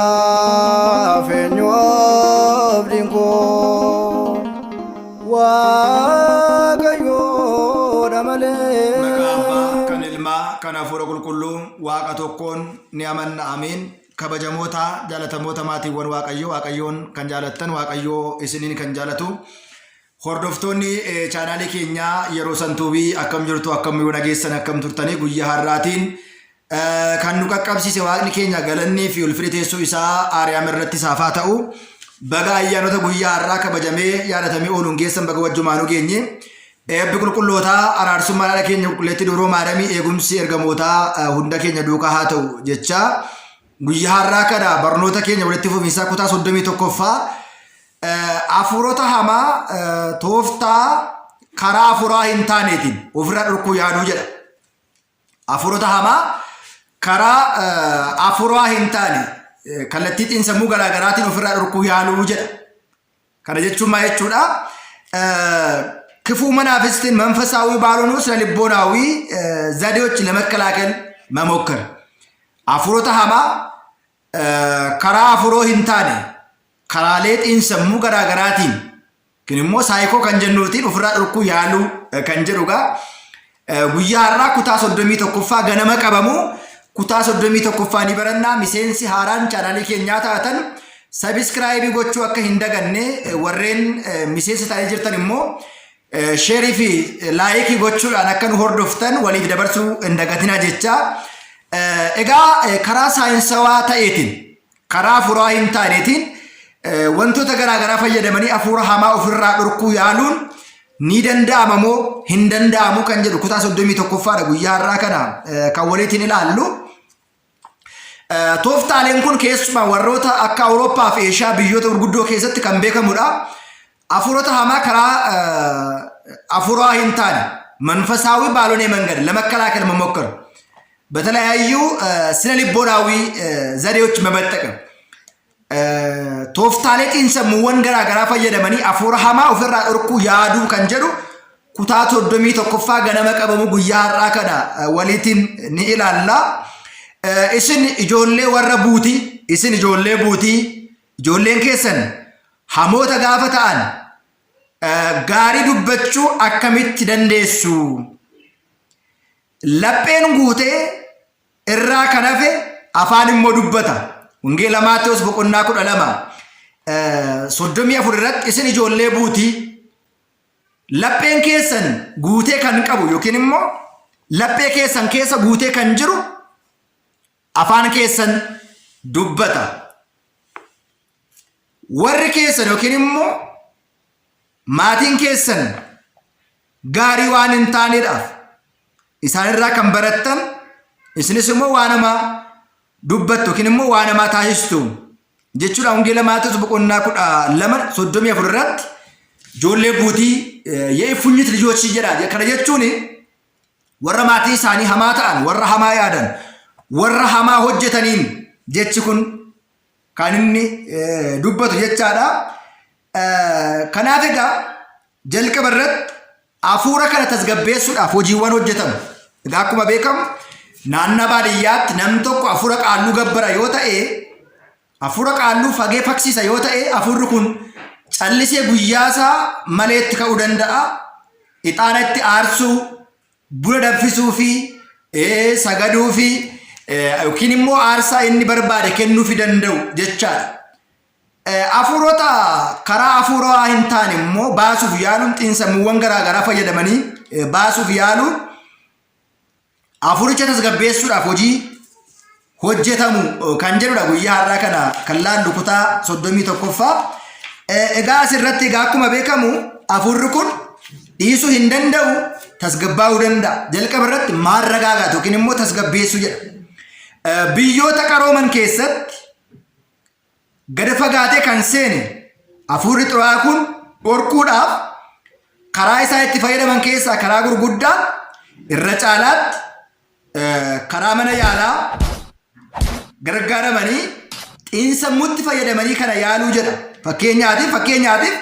Anaaf eenyu abdiin koo Waaqayyoodha malee. Maqaa Abbaa, kan Ilmaa, kan Hafuura Qulqulluu, Waaqa tokkoon ni amanna. Ameen. Kabajamoota, jaalatamoota maatiiwwan Waaqayyoo, Waaqayyoon kan jaalattan, Waaqayyoo isiniin kan jaalatu. Hordoftoonni chaanaalii keenyaa yeroo santuubii akkam jirtu, akkam yoo nageessan, akkam turtanii? Guyyaa har'aatiin kan nu qaqqabsiise Waaqni keenya galannii fi ulfinni teessoo isaa Aariyaam irratti isaaf haa ta'u. Baga ayyaanota guyyaa har'aa kabajamee yaadatamee ooluun geessan, baga wajjumaanuu geenye. Eebbi qulqullootaa, araarsummaan haadha keenya Qulqulleettii Dubroo Maariyaamii, eegumsi ergamootaa hunda keenya duukaa haa ta'u jecha, guyyaa har'aa kana barnoota keenya walitti fufiinsaa kutaa 31ffaa, hafuurota hamaa tooftaa karaa hafuuraa hin taaneetiin ofirraa dhorkuu yaaduu jedha. Hafuurota hamaa karaa hafuuraa hin taane, kallattii xiinsammuu garaagaraatiin ofirraa dhorkuu yaaluu jedha. Kana jechuun maal jechuudha? ክፉ መናፍስትን መንፈሳዊ ባልሆኑ ስነ ልቦናዊ ዘዴዎች ለመከላከል መሞከር፣ hafuurota hamaa karaa hafuuroo hin taane, karaalee xiinsammuu garaagaraatiin yookiin immoo saayikoo kan jennuutiin ofirraa dhorkuu yaaluu kan jedhugaa. Guyyaa har'aa kutaa 31ffaa, ganama qabamu kutaa 31ffaa ni barannaa. Miseensi haaraan chaanaalii keenyaa taatan subscribe gochuu akka hin daganne, warreen miseensa ta'anii jirtan immoo share fi like gochuudhaan akka nu hordoftan waliif dabarsuu hin dagatinaa jecha. Egaa karaa saayinsawaa ta'eetiin, karaa hafuuraa hin taaneetiin wantoota garaagaraa fayyadamanii hafuura hamaa ofirraa dhorkuu yaaluun ni danda'ama moo hin danda'amu kan jedhu kutaa 31ffaadha guyyaa har'aa kana kan waliitiin ilaallu. Tooftaaleen kun keessumaa warroota akka Awurooppaa fi Eeshiyaa biyyoota gurguddoo keessatti kan beekamudha. Hafuurota hamaa karaa hafuuraa hin taane, መንፈሳዊ ባልሆነ መንገድ ለመከላከል መሞከር፣ በተለያዩ ስነ ልቦናዊ ዘዴዎች በመጠቀም፣ tooftaalee xiinsammuuwwan garaa garaa fayyadamanii hafuura hamaa ofirraa dhorkuu yaaduu kan jedhu kutaa 31ffaa ganama qabamu guyyaa har'aa kana waliitiin ni ilaalla. Isin ijoollee warra buutii, isin ijoollee buutii, ijoolleen keessan hamoota gaafa ta'an gaarii dubbachuu akkamitti dandeessu? Lapheen guutee irraa kan hafe afaan immoo dubbata. Wangeela Maatewos boqonnaa 12:34 irratti, isin ijoollee buutii, lapheen keessan guutee kan qabu yookiin immoo laphee keessan keessa guutee kan jiru afaan keessan dubbata. Warri keessan yookiin immoo maatiin keessan gaarii waan hin taaneedhaaf isaanirraa kan barattan, isinis immoo waan hamaa dubbattu yookiin immoo waan hamaa taasistu jechuudha. Wangeela Maatewos boqonnaa 12:34 irratti ijoollee buutii, የእፉኝት ልጆች jedha. Kana jechuun warra maatii isaanii hamaa ta'an, warra hamaa yaadan, warra hamaa hojjetaniin jechi kun kan inni dubbatu jechaadha. Kanaaf egaa jalqaba irratti hafuura kana tasgabbeessuudhaaf hojiiwwan hojjetamu. Egaa akkuma beekamu naannoo baadiyyaatti namni tokko hafuura qaalluu gabbara yoo ta'e, hafuura qaalluu fagee faksiisa yoo ta'e, hafuurri kun callisee guyyaasaa maleetti ka'uu danda'a. Ixaana itti aarsuu, buna danfisuu fi sagaduu fi yookiin immoo aarsaa inni barbaade kennuufi danda'u jechaadha. Hafuurota karaa hafuuraa hin taane immoo baasuuf yaaluun, xiinsammuuwwan garaagaraa fayyadamanii baasuuf yaaluun, hafuuricha tasgabbeessuudhaaf hojii hojjetamu kan jedhudha guyyaa har'aa kana kan laallu kutaa 31ffaa. Egaa asirratti egaa akkuma beekamu hafuurri kun dhiisuu hin danda'u, tasgabbaa'uu danda'a. Jalqaba irratti maarragaagaatu yookiin immoo tasgabbeessuu jedha. Biyyoota qarooman keessatti gada fagaatee kan seene hafuurri xuraa'aa kun dhorkuudhaaf karaa isaa itti fayyadaman keessaa karaa gurguddaa irra caalaatti karaa mana yaalaa gargaaramanii xiinsammuutti fayyadamanii kana yaaluu jedha. Fakkeenyaatiif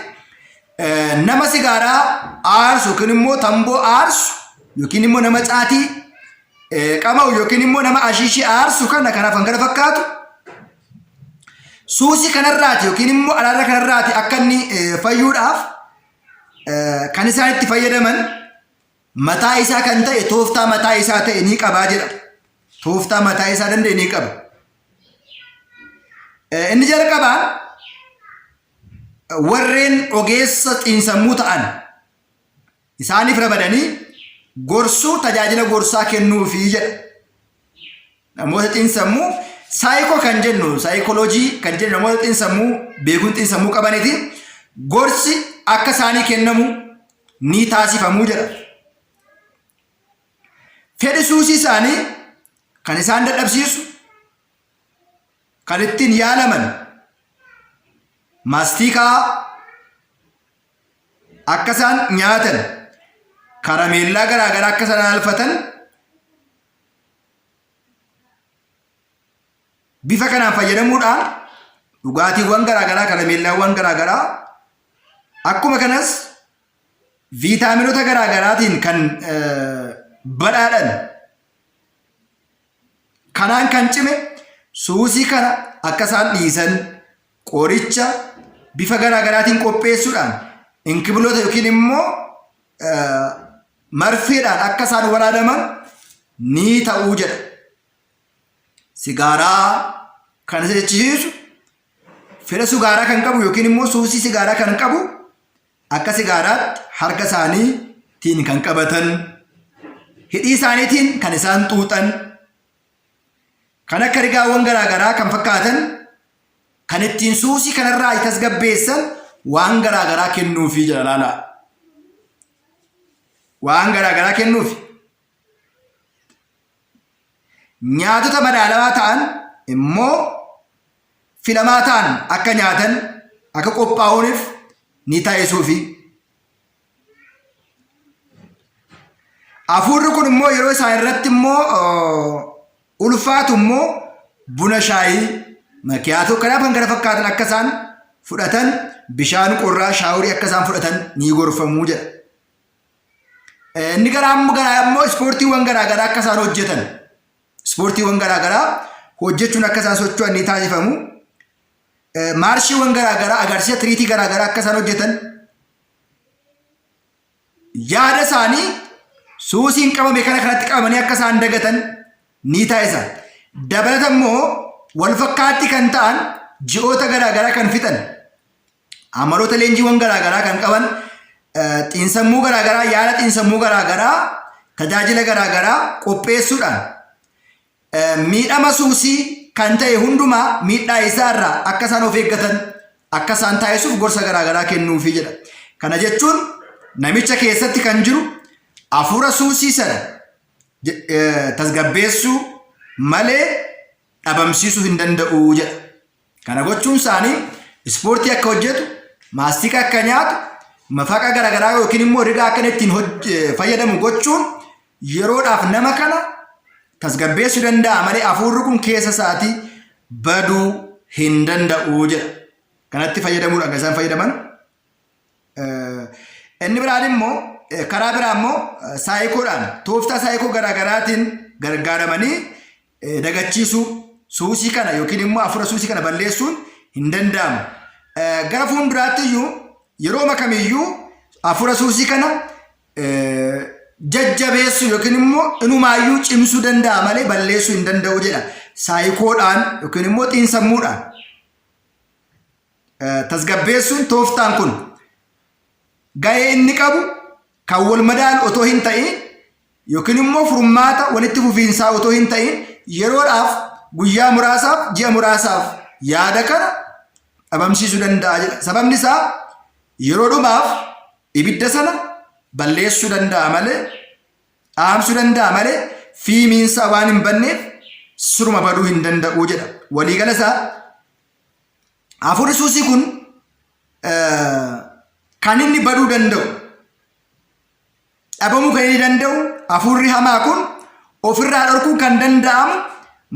nama sigaaraa aarsu yookiin immoo tamboo aarsu yookiin immoo nama caatii qama'u yookiin immoo nama ashiishii aarsu kana, kanaaf kan kana fakkaatu. Suusii kanarraati yookiin immoo araara kanarraati akka inni fayyuudhaaf kan isaan itti fayyadaman mataa isaa kan ta'e tooftaa mataa isaa ta'e ni qabaa jedha. Tooftaa mataa isaa danda'e ni qaba. Inni jalqabaa warreen ogeessa xiinsammuu ta'an isaaniif ramadanii gorsuu tajaajila gorsaa kennuufii jedha. Namoota xiinsammuu saayikoo kan jennu saayikooloojii kan jennu namoota xiinsammuu beekuun xiinsammuu qabaniiti gorsi akka isaanii kennamu ni taasifamuu jedha. Fedhi suusii isaanii kan isaan dadhabsiisu kan ittiin yaalaman maastiikaa akka isaan nyaatan karameellaa garaagaraa akka isaan alfatan bifa kanaan fayyadamuudhaan dhugaatiiwwan garaagaraa karameellaawwan garaagaraa akkuma kanas viitaaminota garaagaraatiin kan badhaadhan kanaan kan cime suusii kana akka isaan dhiisan qoricha bifa garaagaraatiin qopheessuudhaan inkibiloota yookiin immoo marfeedhaan akka isaan waraanaman ni ta'uu jedha. Sigaaraa kan isa jechisiisu fedha sigaaraa kan qabu yookiin immoo suusii sigaaraa kan qabu akka sigaaraatti harka isaaniitiin kan qabatan hidhii isaaniitiin kan isaan xuuxan kan akka rigaawwan garaagaraa kan fakkaatan kan ittiin suusii kanarraa tasgabbeessan waan garaagaraa kennuufii jedha laalaa. Waan garaagaraa kennuufi. Nyaatota madaalawaa ta'an immoo filamaa ta'an akka nyaatan akka qophaa'uuniif ni taasisuufi. Hafuurri kun immoo yeroo isaan irratti immoo ulfaatu immoo buna shaayii makiyaatoo kanaaf kan kana fakkaatan akka isaan fudhatan bishaan qorraa shaaworii akka isaan fudhatan ni gorfamuu jedha. Inni garaa immoo garaa immoo ispoortiiwwan garaa garaa akka isaan hojjetan ispoortiiwwan garaa garaa hojjechuun akka isaan socho'an ni taasifamu. Maarshiiwwan garaa garaa agarsiisa tiriitii garaa garaa akka isaan hojjetan yaada isaanii suusiin qabame kana kanatti qabamanii akka isaan dagatan ni taasisa. Dabalata immoo wal fakkaatti kan ta'an ji'oota garaa garaa kan fixan amaloota leenjiiwwan garaa garaa kan qaban xiinsammuu garaa garaa yaala xiinsammuu garaa garaa tajaajila garaa garaa qopheessuudhaan miidhama suusii kan ta'e hundumaa miidhaa isaa irraa akka isaan of eeggatan akka isaan taasisuuf gorsa garaa garaa kennuufii jedha. Kana jechuun namicha keessatti kan jiru hafuura suusii sana tasgabbeessuu malee dhabamsiisuu hin danda'u jedha. Kana gochuun isaanii ispoortii akka hojjetu, maastika akka nyaatu, mafaqa garaagaraa yookiin immoo rigaa akka inni ittiin fayyadamu gochuun yeroodhaaf nama kana tasgabbeessuu danda'a malee hafuurri kun keessa isaatii baduu hin danda'u jedha. Kanatti fayyadamuudhaan kan isaan fayyadaman. Inni biraan immoo karaa biraa immoo saayikoodhaan tooftaa saayikoo garaagaraatiin gargaaramanii dagachiisuu suusii kana yookiin immoo hafuura suusii kana balleessuun hin danda'amu. Gara fuulduraatti iyyuu yeroo kamiyyuu hafuura suusii kana jajjabeessuu yookiin immoo inumaayyuu cimsuu danda'a malee balleessuu hin danda'u jedha. Saayikoodhaan yookiin immoo xiinsammuudhaan tasgabbeessuun tooftaan kun gahee inni qabu kan wal madaalu otoo hin ta'in yookiin immoo furmaata walitti fufiinsaa otoo hin ta'in yeroodhaaf guyyaa muraasaaf ji'a muraasaaf yaada kana dhabamsiisuu danda'a jedha. Sababni isaa yeroodhumaaf ibidda sana balleessuu danda'a malee dhaamsuu danda'a malee fiimiinsaa waan hin banneef siruma baduu hin danda'u jedha. Waliigala isaa hafuurri suusii kun kan inni baduu danda'u dhabamuu kan inni danda'u hafuurri hamaa kun ofirraa dhorkuun kan danda'amu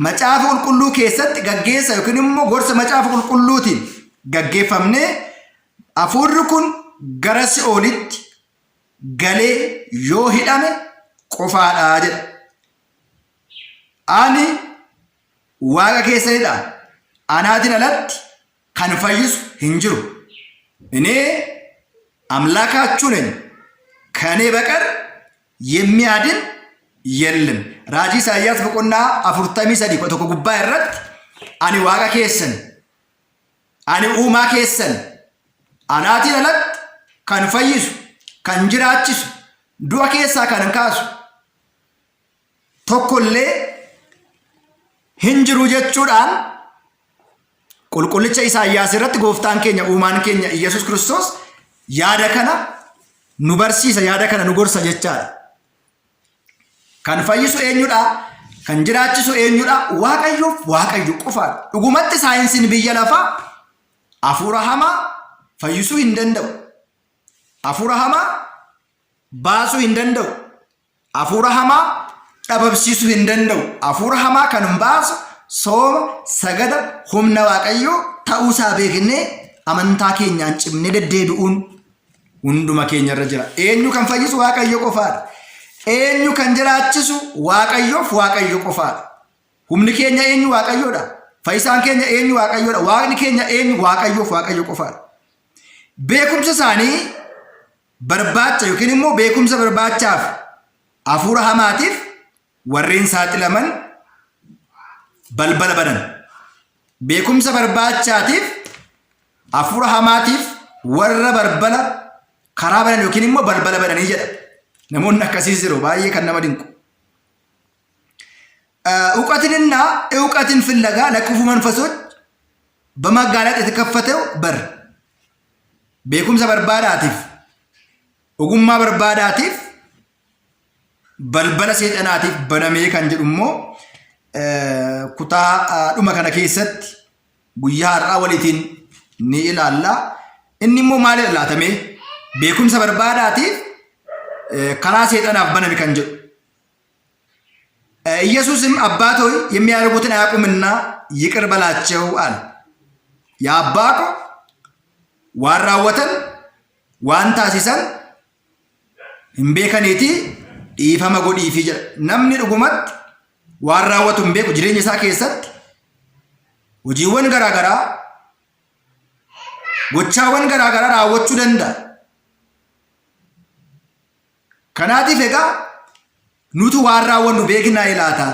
macaafa qulqulluu keessatti gaggeessa yookiin immoo gorsa macaafa qulqulluutiin gaggeeffamnee hafuurri kun gara si'oolitti galee yoo hidhame qofaadha jedha. Ani Waaqa keessanidha. Anaatiin alatti kan fayyisu hin jiru. እኔ አምላካችሁ ነኝ፣ ከእኔ በቀር የሚያድን የለም። Raajii Isaayyaas boqonnaa 43:11 gubbaa irratti ani Waaqa keessan, ani uumaa keessan, anaatiin alatti kan fayyisu, kan jiraachisu, du'a keessaa kan kaasu tokkollee hin jiru jechuudhaan qulqullicha Isaayyaas irratti gooftaan keenya, uumaan keenya Iyyasuus Kiristoos yaada kana nu barsiisa, yaada kana nu gorsa jechaadha. Kan fayyisu eenyudha? Kan jiraachisu eenyudha? Waaqayyoof Waaqayyo qofaadha. Dhugumatti saayinsiin biyya lafaa hafuura hamaa fayyisuu hin danda'u. Hafuura hamaa baasuu hin danda'u. Hafuura hamaa dhabamsiisuu hin danda'u. Hafuura hamaa kan baasu sooma, sagada, humna Waaqayyoo ta'uusaa beeknee amantaa keenyaan cimnee deddeebi'uun hunduma keenya irra jira. Eenyu kan fayyisu? Waaqayyo qofaadha. Eenyu kan jiraachisu? Waaqayyoof Waaqayyo qofaadha. Humni keenya eenyu? Waaqayyoodha. Fayyisaan keenya eenyu? Waaqayyoodha. Waaqni keenya eenyu? Waaqayyoof Waaqayyo qofaadha. Beekumsa isaanii barbaacha yookiin immoo beekumsa barbaachaaf hafuura hamaatiif warreen saaxilaman balbala banan. Beekumsa barbaachaatiif hafuura hamaatiif warra balbala karaa banan yookiin immoo balbala bananii jedha. Namoonni akkasiis jiru, baay'ee kan nama dinqu. እውቀትንና እውቀትን ፍለጋ ለክፉ መንፈሶች በማጋለጥ የተከፈተው በር። Beekumsa barbaadaatiif, ogummaa barbaadaatiif balbala seexanaatiif banamee kan jedhu immoo kutaa dhuma kana keessatti guyyaa har'aa waliitiin ni ilaalla. Inni immoo maalidha laatamee beekumsa barbaadaatiif karaa seexanaaf baname kan jedhu. ኢየሱስም አባት ሆይ፣ የሚያደርጉትን አያውቁምና ይቅር በላቸው አለ። Yaa abbaa ko, waan raawwatan, waan taasisan hin beekaniitii dhiifama godhiifi jedha. Namni dhugumatti waan raawwatu hin beeku. Jireenya isaa keessatti hojiiwwan garaagaraa, gochaawwan garaagaraa raawwachuu danda'a. Kanaatiif egaa nuti waan raawwannu beeknaa ilaata?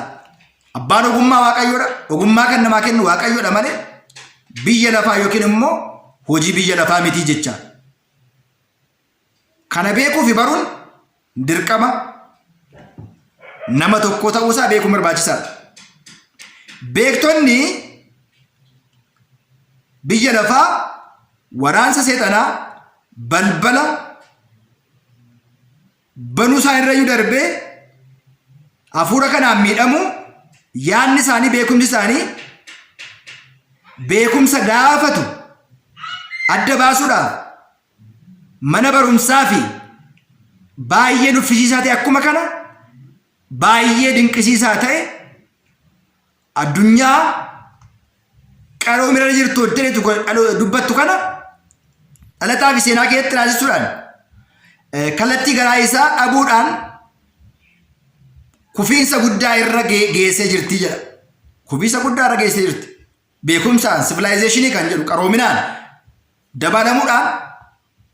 Abbaan ogummaa Waaqayyoodha. Ogummaa kan namaa kennu Waaqayyoodha malee biyya lafaa yookiin immoo hojii biyya lafaa mitii jecha. Kana beekuu fi baruun dirqama nama tokko ta'uusaa beekuun barbaachisaadha. Beektonni biyya lafaa waraansa seexanaa balbala banuu isaan irrayyuu darbee hafuura kanaan miidhamu, yaadni isaanii, beekumsi isaanii beekumsa gaafatu adda baasuudhaaf mana barumsaa fi baay'ee nuffisiisaa ta'e, akkuma kana baay'ee dinqisiisaa ta'e, addunyaa qaroomina jirtu hojjetu dubbattu kana dhalataa fi seenaa keessatti taasisuudhaan kallattii garaa isaa dhabuudhaan kufiinsa guddaa irra geessee jirti jedha. Kufiinsa guddaa irra geessee jirti. Beekumsaan civilization kan jedhu qaroominaan dabalamuudhaan,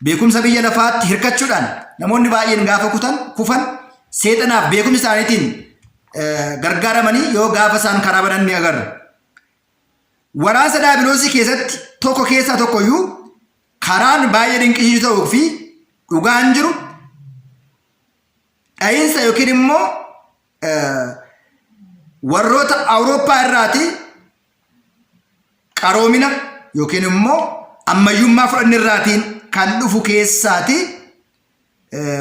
beekumsa biyya lafaatti hirkachuudhaan namoonni baay'een gaafa kutan kufan, seexanaaf beekumsa isaaniitiin gargaaramanii yoo gaafa isaan karaa banan ni agarra. Waraansa daabiloosii keessatti tokko keessaa tokkoyyuu karaan baay'ee dinqisiisu ta'uu fi dhugaan jiru dha'iinsa yookiin immoo warroota Awurooppaa irraati qaroomina yookiin immoo ammayyummaa fudhanne irraatiin kan dhufu keessaati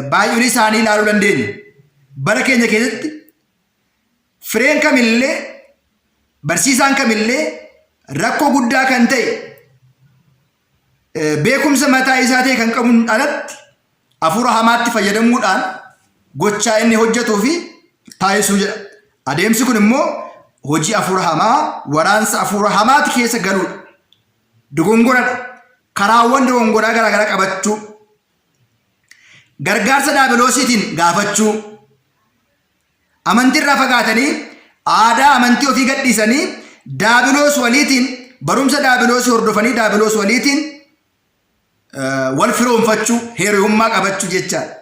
baay'een isaanii ilaaluu dandeenya. Bara keenya keessatti fireen kamillee, barsiisaan kamillee rakkoo guddaa kan ta'e beekumsa mataa isaa ta'e kan qabuun alatti hafuura hamaatti fayyadamuudhaan gochaa inni hojjetuu fi taasisuu jedha. Adeemsi kun immoo hojii hafuura hamaa, waraansa hafuura hamaati keessa galuudha. Dogongoradha. Karaawwan dogongoraa garaagaraa qabachuu. Gargaarsa daabiloosiitiin gaafachuu. Amantiirraa fagaatanii, aadaa amantii ofii gadhiisanii daabiloos waliitiin barumsa daabiloosii hordofanii daabiloos waliitiin wal firoomfachuu, hiriyummaa qabachuu jechaadha.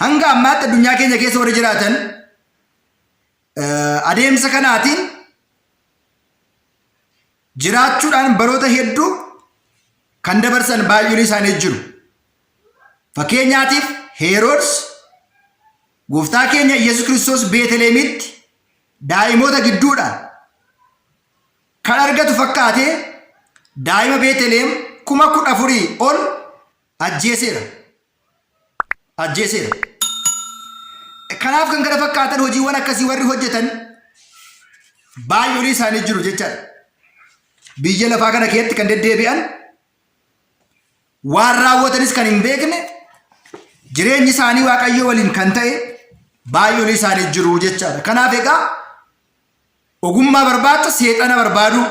Hanga ammaatti addunyaa keenya keessa warri jiraatan adeemsa kanaatiin jiraachuudhaan baroota hedduu kan dabarsan baay'een isaanii jiru. Fakkeenyaatiif Heerods gooftaa keenya Yesuus Kiristoos Beeteleemitti daa'imoota gidduudha kan argatu fakkaatee daa'ima Beeteleem 14,000 ol ajjeeseera. Ajjeeseera. Kanaaf kan kana fakkaatan hojiiwwan akkasii warri hojjetan baay'oolii isaanii jiru jechaadha. Biyya lafaa kana keessatti kan deddeebi'an, waan raawwatanis kan hin beekne, jireenyi isaanii Waaqayyoo waliin kan ta'e baay'oolii isaanii jiru jechaadha. Kanaaf egaa ogummaa barbaacha seexana barbaaduu,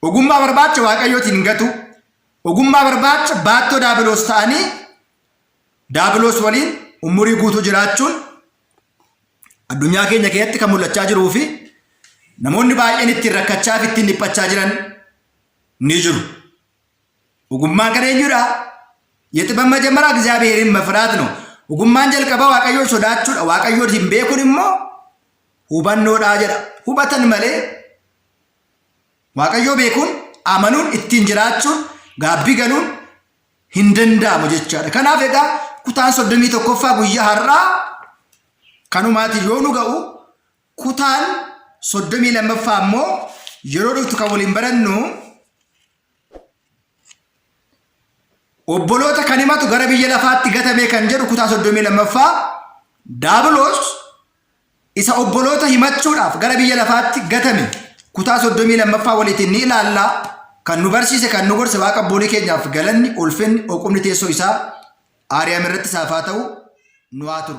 ogummaa barbaacha Waaqayyootiin gatu, ogummaa barbaacha baattoo daabiloos ta'anii daabiloos waliin umurii guutuu jiraachuun addunyaa keenya keessatti kan mul'achaa jiruu fi namoonni baay'een ittiin rakkachaa fi ittiin dhiphachaa jiran ni jiru. Ogummaan kan eenyudha? የጥበብ መጀመሪያ እግዚአብሔርን መፍራት ነው። Ogummaan jalqabaa Waaqayyoon sodaachuudha. Waaqayyoon hin beekuun immoo hubannoodha jedha. Hubatan malee Waaqayyoo beekuun, amanuun, ittiin jiraachuun, gaabbii galuun hin danda'amu jechaadha. Kanaaf egaa kutaan 31ffaa guyyaa har'aa kanumaati yoo nu ga'u, kutaan 32ffaa immoo yeroo dhuftu kan waliin barannu obboloota kan himatu gara biyya lafaatti gatame kan jedhu kutaa 32ffaa, Daabiloos isa obboloota himachuudhaaf gara biyya lafaatti gatame, kutaa 32ffaa waliitiin ni ilaalla. Kan nu barsiise, kan nu gorse Waaqa abboolii keenyaaf galanni, ulfinni, oqumni teessoo isaa Aariyaam irratti isaaf haa ta'u, nu haa turu.